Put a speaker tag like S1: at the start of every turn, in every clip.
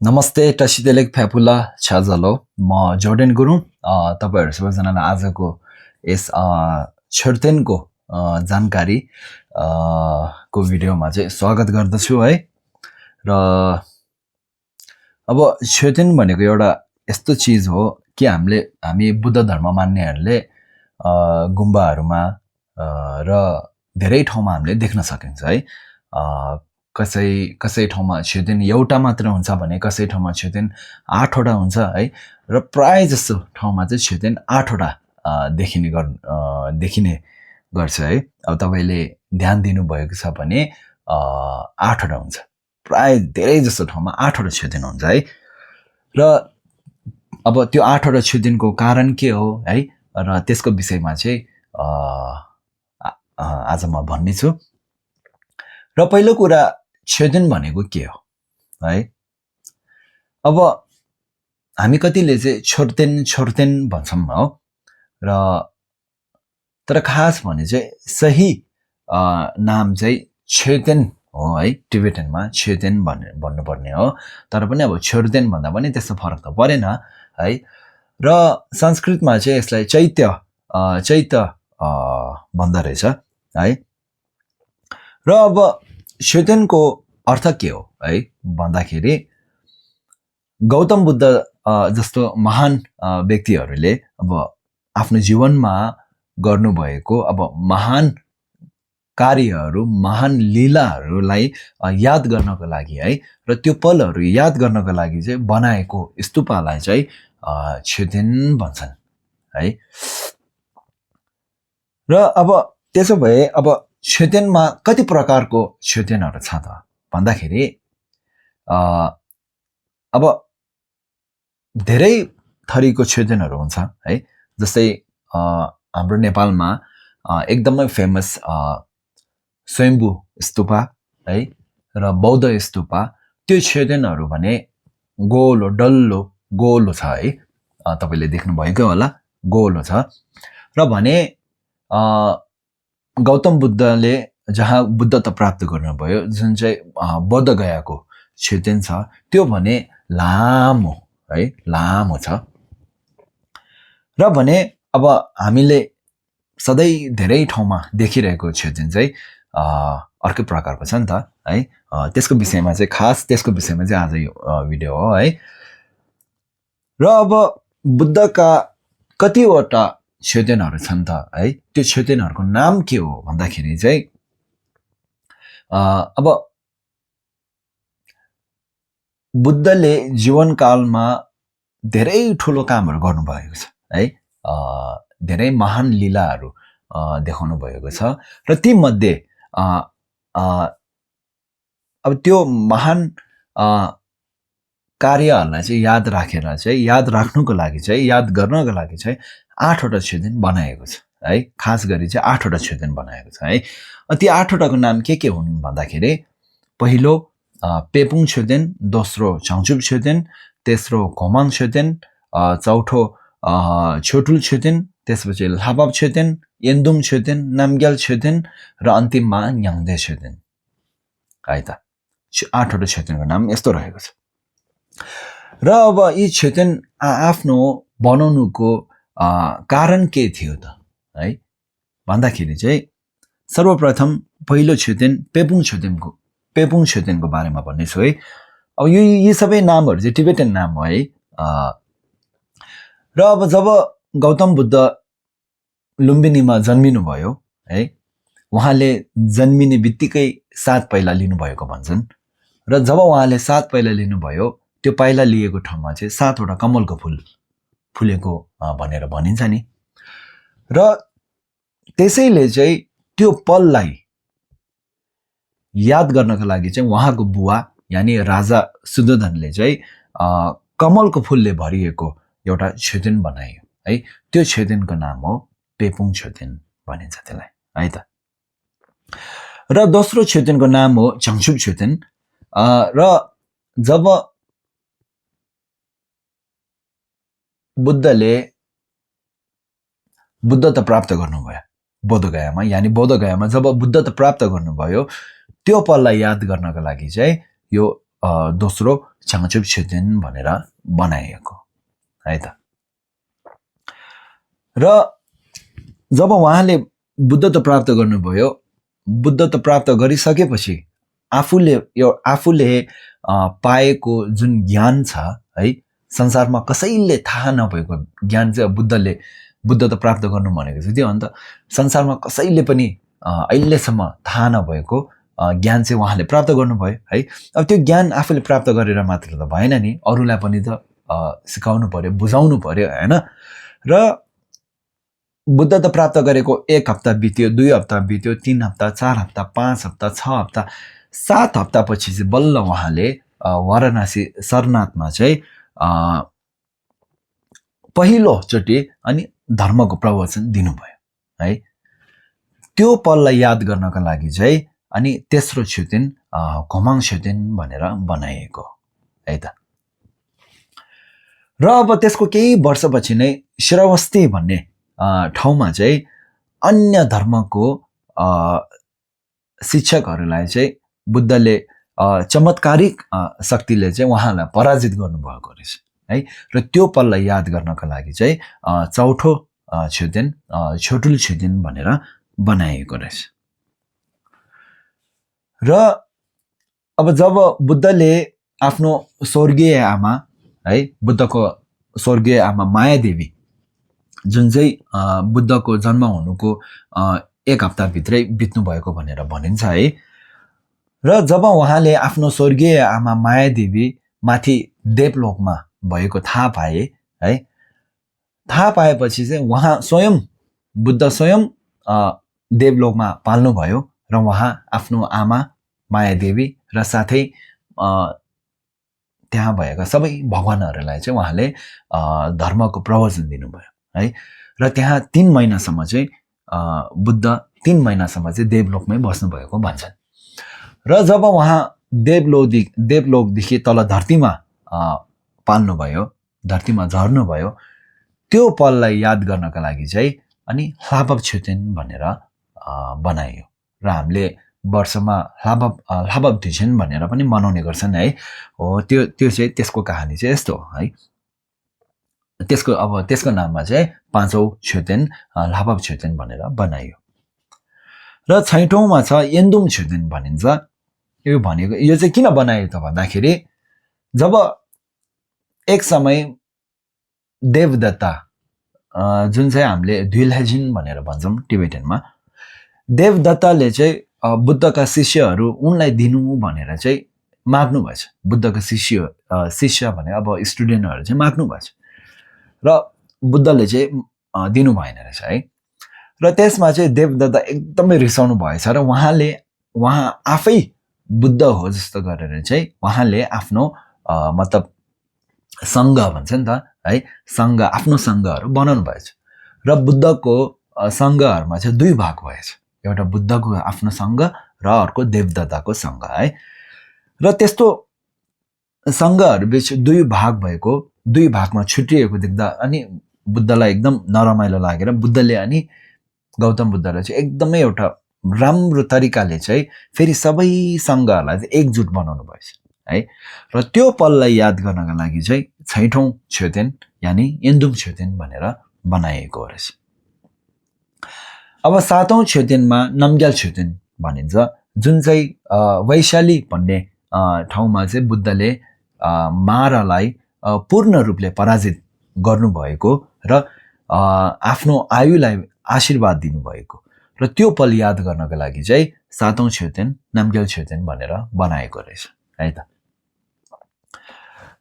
S1: नमस्ते टसिदेलेक फ्यापुला छ्याजलो म जोर्डेन गुरुङ तपाईहरु सबैजनालाई आजको यस छेर्तेनको जानकारी को भिडियोमा चाहिँ स्वागत गर्दछु है र अब छेर्तेन भनेको एउटा यस्तो चीज हो कि हामी बुद्ध धर्म मान्नेहरूले गुम्बाहरुमा र धेरै ठाउँमा हामीले देख्न सकिन्छ है कसै ठाउँमा छेर्तेन एउटा मात्र हुन्छ भने कसै ठाउँमा छेर्तेन 8 वटा हुन्छ है र प्राय जस्तो ठाउँमा चाहिँ छेर्तेन 8 वटा देखिने गर्छ है अब तपाईले ध्यान दिनु भएको छ भने 8 वटा हुन्छ प्राय धेरै जस्तो ठाउँमा 8 वटा छेर्तेन हुन्छ है र अब त्यो 8 वटा छेर्तेनको कारण के हो है र त्यसको विषयमा चाहिँ आज म भन्ने छु र पहिलो कुरा छेर्तेन भनेको के हो है अब हामी कतिले चाहिँ छोर्तेन भन्छौं हो र तर खास भने चाहिँ सही नाम चाहिँ छेर्तेन हो है टिबेटनमा छेर्तेन भन्नुपर्ने हो तर पनि अब छोर्तेन भन्दा पनि त्यस्तो फरक त परेन है र संस्कृतमा चाहिँ यसलाई चैत्य भन्दो रहेछ है र अब छेर्तेनको अर्थ के हो है भन्दाखेरि गौतम बुद्ध जस्तो महान व्यक्तिहरूले अब आफ्नो जीवनमा गर्नुभएको अब महान कार्यहरू महान लीलाहरूलाई याद गर्नको लागि है र त्यो पलहरू याद गर्नको लागि चाहिँ बनाएको स्तूपलाई चाहिँ छेर्तेन भन्छन् है र अब त्यसो भए अब छेर्तेनमा कति प्रकारको छेर्तेनहरू छ त भन्दाखेरि अब धेरै थरीको छेर्तेनहरू हुन्छ है जस्तै हाम्रो नेपालमा एकदमै फेमस स्वयम्भू स्तूप है र बौद्ध स्तूप त्यो छेर्तेनहरू भने गोलो डल्लो गोलो छ है तपाईले देख्नु भएको होला गोलो छ र भने गौतम बुद्धले जहाँ बुद्धता प्राप्त गर्नुभयो जुन चाहिँ बोध गयाको छेर्तेन छ त्यो भने लामो है लामो छ र भने अब हामीले सधैँ धेरै ठाउँमा देखिरहेको छेर्तेन चाहिँ अर्कै प्रकारको छ नि त है त्यसको विषयमा चाहिँ खास त्यसको विषयमा चाहिँ आज यो भिडियो हो है र अब बुद्धका कतिवटा छेर्तेनहरू छन् त है त्यो छेर्तेनहरूको नाम के हो भन्दाखेरि चाहिँ अब बुद्धले जीवनकालमा धेरै ठुलो कामहरू गर्नुभएको छ है धेरै महान लीलाहरू देखाउनु भएको छ र ती मध्ये अब त्यो महान कार्यहरूलाई चाहिँ याद राख्नुको लागि चाहिँ याद गर्नको लागि चाहिँ 8 वटा छेर्तेन बनाएको छ है खास गरी चाहिँ 8 वटा छेर्तेन बनाएको छ है ती 8 वटाको नाम के हुन् भन्दाखेरि पहिलो पेपुङ छेर्तेन दोस्रो चङचुप छेर्तेन तेस्रो खोमाङ छेर्तेन चौथो छोटुल छेर्तेन त्यसपछि लापाप छेर्तेन येन्दुङ छेर्तेन नामग्याल छेर्तेन र अन्तिममा न्याङदे छेर्तेन है त 8 वटा छेर्तेनको नाम यस्तो रहेको छ र अब यी छेर्तेन आफ्नो बनाउनुको कारण के थियो त है भन्दाखेरि चाहिँ सर्वप्रथम पहिलो छेर्तेन पेपुङ छेर्तेनको बारेमा भन्नेछु है अब यी सबै नामहरू चाहिँ टिबेटन नाम हो है र अब जब गौतम बुद्ध लुम्बिनीमा जन्मिनु भयो है उहाँले जन्मिने बित्तिकै 7 पाइला लिनुभएको भन्छन् र जब उहाँले 7 पाइला लिनुभयो त्यो पाइला लिएको ठाउँमा चाहिँ 7 वटा कमलको फूल फुलेको भनेर भनिन्छ नि र त्यसैले चाहिँ त्यो पललाई याद गर्नको लागि चाहिँ उहाँको बुवा यानी राजा सुद्धोधनले चाहिँ कमलको फूलले भरिएको एउटा छेर्तेन बनायो है त्यो छेर्तेनको नाम हो पेपुङ छेर्तेन भनिन्छ त्यसलाई है त र दोस्रो छेर्तेनको नाम हो चङचुप छेर्तेन र जब बुद्धले बुद्धता प्राप्त गर्नुभयो बोधगयामा यानी बोधगयामा जब बुद्धता प्राप्त गर्नुभयो त्यो पललाई याद गर्नको लागि चाहिँ यो दोस्रो चाङचुप छेदेन भनेर बनाइएको है त। र जब उहाँले बुद्धत्व प्राप्त गर्नुभयो, बुद्धत्व प्राप्त गरिसकेपछि आफूले पाएको जुन ज्ञान छ है, संसारमा कसैले थाहा नभएको ज्ञान चाहिँ बुद्धत्व प्राप्त गर्नु भनेको चाहिँ त्यो। अन्त संसारमा कसैले पनि अहिलेसम्म थाहा नभएको ज्ञान चाहिँ उहाँले प्राप्त गर्नुभयो है। अब त्यो ज्ञान आफूले प्राप्त गरेर मात्र त भएन नि, अरूलाई पनि त सिकाउनु पर्यो, बुझाउनु पर्यो हैन। र बुद्धत्व प्राप्त गरेको 1 हप्ता बित्यो, 2 हप्ता बित्यो, 3 हप्ता, 4 हप्ता, 5 हप्ता, 6 हप्ता, 7 हप्तापछि चाहिँ बल्ल उहाँले वाराणसी सरनाथमा चाहिँ पहिलोचोटि अनि धर्मको प्रवचन दिनुभयो है। त्यो पललाई याद गर्नका लागि चाहिँ अनि तेस्रो छेदेन घोमाङ छेदेन भनेर बनाइएको है त। र अब त्यसको केही वर्षपछि नै श्रावस्ती भन्ने ठाउँमा चाहिँ अन्य धर्मको शिक्षकहरूलाई चाहिँ बुद्धले चमत्कारिक शक्तिले चाहिँ उहाँलाई पराजित गर्नुभएको रहेछ है। र त्यो पललाई याद गर्नका लागि चाहिँ चौथो छेदेन छोटुल छेदेन भनेर बनाइएको रहेछ। र अब जब बुद्धले आफ्नो स्वर्गीय आमा है, बुद्धको स्वर्गीय आमा मायादेवी जुन चाहिँ बुद्धको जन्म हुनुको 1 हप्ताभित्रै बित्नु भएको भनेर भनिन्छ है। र जब उहाँले आफ्नो स्वर्गीय आमा मायादेवी माथि देवलोकमा भएको थाहा पाए है, थाहा पाएपछि चाहिँ उहाँ बुद्ध स्वयं देवलोकमा पाल्नुभयो र उहाँ आफ्नो आमा मायादेवी र साथै त्यहाँ भएका सबै भगवानहरूलाई चाहिँ उहाँले धर्मको प्रवचन दिनुभयो है। र त्यहाँ 3 महिनासम्म चाहिँ बुद्ध 3 महिनासम्म चाहिँ देवलोकमै बस्नुभएको भन्छन्। र जब उहाँ देवलोकदेखि तल धरतीमा पाल्नुभयो, धरतीमा झर्नुभयो, त्यो पललाई याद गर्नका लागि चाहिँ अनि ह्लाबब छेदेन भनेर बनाइयो। र हामीले वर्षमा ह्लाबब धिसेन भनेर पनि मनाउने गर्छन् है। हो त्यो चाहिँ त्यसको कहानी चाहिँ यस्तो है। त्यसको नाममा चाहिँ 5औं छेदेन ह्लाबब छेदेन भनेर बनाइयो। र 6औँमा छ येन्दुम छेदेन भनिन्छ। यो चाहिँ किन बनाइयो त भन्दाखेरि जब एक समय देवदत्ता जुन चाहिँ हामीले द्विलहेजिन भनेर भन्छौँ टिबेटनमा, देवदत्ताले चाहिँ बुद्धका शिष्यहरू उनलाई दिनु भनेर चाहिँ माग्नु भएछ। बुद्धका शिष्य भने अब स्टुडेन्टहरू चाहिँ माग्नु भएछ र बुद्धले चाहिँ दिनु भएन रहेछ है। र त्यसमा चाहिँ देवदत्ता एकदमै रिसाउनु भएछ र उहाँ आफै बुद्ध हो जस्तो गरेर चाहिँ उहाँले आफ्नो मतलब सङ्घ भन्छ नि त है, आफ्नो सङ्घहरू बनाउनु भएछ। र बुद्धको सङ्घहरूमा चाहिँ 2 भाग भएछ, एउटा बुद्धको आफ्नो सङ्घ र अर्को देवदत्ताको सङ्घ है। र त्यस्तो सङ्घहरू बीच 2 भाग भएको, 2 भागमा छुट्टिएको देख्दा अनि बुद्धलाई एकदम नरमाइलो लागेर बुद्धले अनि गौतम बुद्धले चाहिँ एकदमै एउटा राम्रो तरिकाले चाहिँ फेरि सबै सङ्घहरूलाई चाहिँ एकजुट बनाउनु भएछ है। र त्यो पललाई याद गर्नका लागि चाहिँ 6औं छेदेन यानि येन्दुम छेदेन भनेर बनाइएको रहेछ। अब 7औं छेदेनमा नम्ग्याल छेदेन भनिन्छ, जुन चाहिँ वैशाली भन्ने ठाउँमा चाहिँ बुद्धले मारालाई पूर्ण रूपले पराजित गर्नुभएको र आफ्नो आयुलाई आशीर्वाद दिनुभएको। र त्यो पल याद गर्नको लागि चाहिँ 7औं छेदेन नम्ग्याल छेदेन भनेर बनाएको रहेछ है त।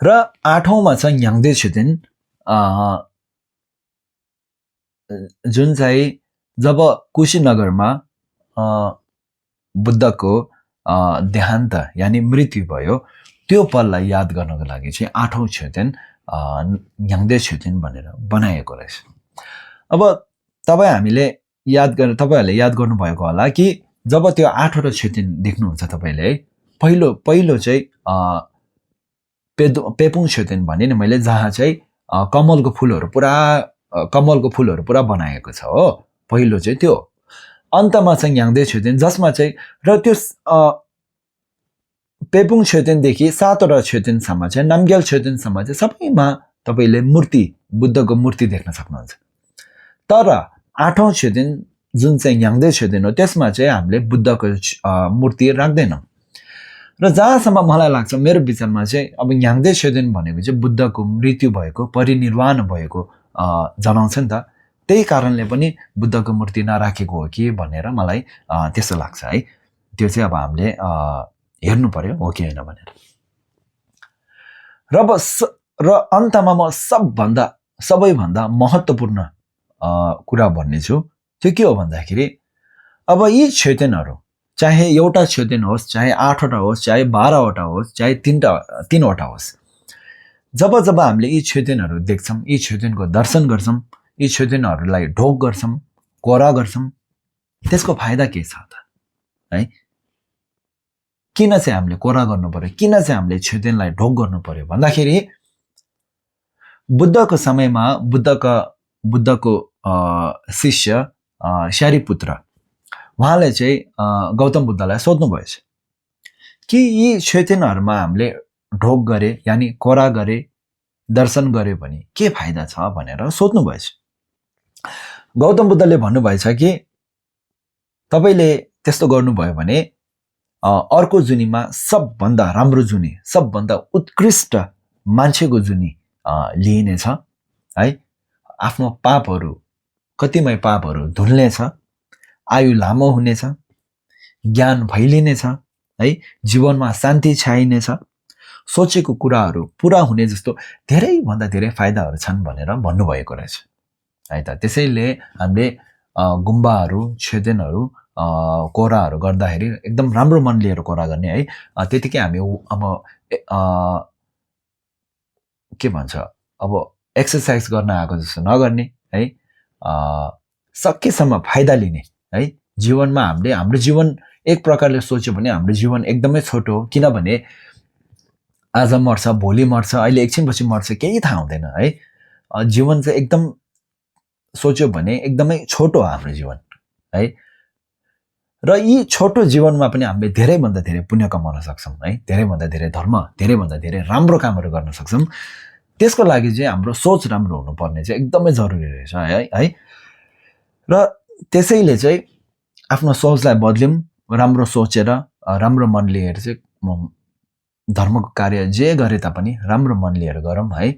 S1: र 8औँमा छ न्याङ्दे छेदेन, जुन चाहिँ जब कुशीनगरमा बुद्धको देहान्त यानि मृत्यु भयो, त्यो पललाई याद गर्नको लागि चाहिँ 8औं छेदेन न्याङ्दे छेदेन भनेर बनाएको रहेछ। अब तपाईँहरूले याद गर्नुभएको होला कि जब त्यो 8वटा छेदेन देख्नुहुन्छ तपाईँले है, पहिलो चाहिँ पेपुङ छेदेन भने नि मैले, जहाँ चाहिँ कमलको फुलहरू पुरा बनाएको छ हो, पहिलो चाहिँ त्यो। अन्तमा चाहिँ न्याङ्दे छेदेन जसमा चाहिँ र त्यो पेपुङ छेतेनदेखि 7वटा छेतेनसम्म चाहिँ नामग्याल छेतेनसम्म चाहिँ सबैमा तपाईँले मूर्ति बुद्धको मूर्ति देख्न सक्नुहुन्छ तर 8औं छेतेन जुन चाहिँ याङदे छेतेन हो त्यसमा चाहिँ हामीले बुद्धको मूर्ति राख्दैनौँ र जहाँसम्म मलाई लाग्छ मेरो विचारमा चाहिँ अब याङदे छेतेन भनेको चाहिँ बुद्धको मृत्यु भएको परिनिर्वाण भएको जनाउँछ नि त त्यही कारणले पनि बुद्धको मूर्ति नराखेको हो कि भनेर मलाई त्यस्तो लाग्छ है त्यो चाहिँ अब हामीले हेर्नु पर्यो हो कि होइन भनेर र अन्तमा म सबैभन्दा महत्त्वपूर्ण कुरा भन्नेछु त्यो के हो भन्दाखेरि अब यी छेतेनहरू चाहे एउटा छेतेन होस् चाहे 8वटा होस् चाहे 12वटा होस् चाहे 3वटा होस् जब हामीले यी छेतेनहरू देख्छौँ यी छेतेनको दर्शन गर्छौँ यी छेतेनहरूलाई ढोग गर्छौँ कोरा गर्छौँ त्यसको फाइदा के छ त है किन चाहिँ हामीले कोरा गर्नु पर्यो किन चाहिँ हामीले छेतेनलाई ढोग गर्नु पर्यो भन्दाखेरि बुद्धको समयमा बुद्धको शिष्य शारिपुत्र उहाँले चाहिँ गौतम बुद्धलाई सोध्नु भएछ कि यी छेतेनहरूमा हामीले ढोग गरे यानी कोरा गरे दर्शन गरे भने के फाइदा छ भनेर सोध्नु भएछ गौतम बुद्धले भन्नुभएछ कि तपाईले त्यस्तो गर्नुभयो भने अर्को जुनीमा सबभन्दा राम्रो जुनी सबभन्दा उत्कृष्ट मान्छेको जुनी लिइनेछ है आफ्नो पापहरू कतिमय पापहरू धुल्नेछ आयु लामो हुनेछ ज्ञान फैलिनेछ है जीवनमा शान्ति छाइनेछ सोचेको कुराहरू पुरा हुने जस्तो धेरैभन्दा धेरै फाइदाहरू छन् भनेर भन्नुभएको रहेछ है त त्यसैले हामीले गुम्बाहरू छेदेनहरू कोराहरू गर्दाखेरि एकदम राम्रो मन लिएर कोरा गर्ने है त्यतिकै हामी अब के भन्छ अब एक्सर्साइज गर्न आएको जस्तो नगर्ने है सकेसम्म फाइदा लिने है जीवनमा हामीले हाम्रो जीवन एक प्रकारले सोच्यो भने हाम्रो जीवन एकदमै छोटो हो किनभने आज मर्छ भोलि मर्छ अहिले एकछिनपछि मर्छ केही थाहा हुँदैन है जीवन चाहिँ एकदम सोच्यो भने एकदमै छोटो हो हाम्रो जीवन है र यी छोटो जीवनमा पनि हामीले धेरैभन्दा धेरै पुण्य कमाउन सक्छौँ है धेरैभन्दा धेरै धर्म धेरैभन्दा धेरै राम्रो कामहरू गर्न सक्छौँ त्यसको लागि चाहिँ हाम्रो सोच राम्रो हुनुपर्ने चाहिँ एकदमै जरुरी रहेछ है र त्यसैले चाहिँ आफ्नो सोचलाई बदल्यौँ राम्रो सोचेर राम्रो मन लिएर चाहिँ धर्मको कार्य जे गरे तापनि राम्रो मन लिएर गरौँ है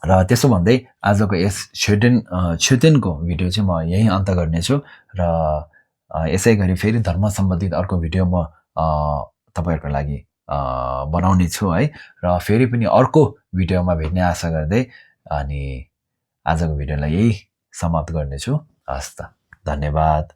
S1: र त्यसो भन्दै आजको यस छेतेनको भिडियो चाहिँ म यही अन्त गर्नेछु र यसै गरी फेरि धर्म सम्बन्धित अर्को भिडियो म तपाईहरुको लागि बनाउने छु है र फेरि पनि अर्को भिडियोमा भेट्ने आशा गर्दै अनि आजको भिडियोलाई यही समाप्त गर्नेछु हस् त धन्यवाद।